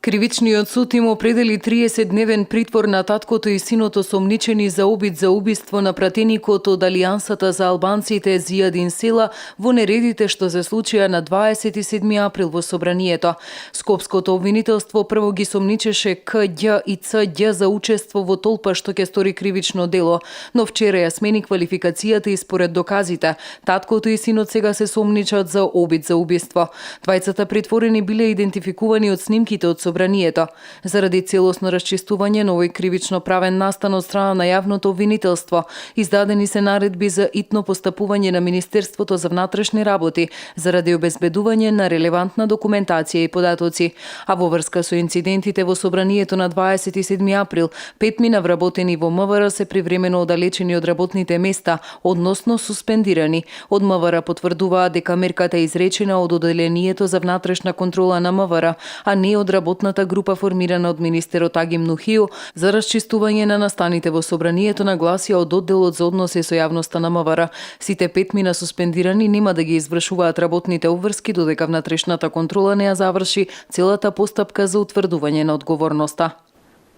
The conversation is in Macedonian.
Кривичниот суд им определи 30-дневен притвор на таткото и синот осомничени за обид за убиство на пратеникот од Алијансата за албанците Зијадин Села во нередите што се случија на 27 април во собранието. Скопското обвинителство прво ги сомничеше Кѓ и Цѓ за учество во толпа што ќе стори кривично дело, но вчера ја смени квалификацијата и според доказите, таткото и синот сега се сомничат за обид за убиство. Двајцата притворени биле идентификувани од снимките од собранието. Заради целосно расчистување на овој кривично правен настан од страна на јавното обвинителство, издадени се наредби за итно постапување на Министерството за внатрешни работи заради обезбедување на релевантна документација и податоци. А во врска со инцидентите во собранието на 27 април, 5 вработени во МВР се привремено оддалечени од работните места, односно суспендирани. Од МВР потврдуваат дека мерката е изречена од Оделението за внатрешна контрола на МВР, а не од работната група формирана од министерот Агим Нухију за расчистување на настаните во собранието, нагласија од одделот за односи со јавноста на МВР. Сите 5 суспендирани нема да ги извршуваат работните обврски додека внатрешната контрола не ја заврши целата постапка за утврдување на одговорноста.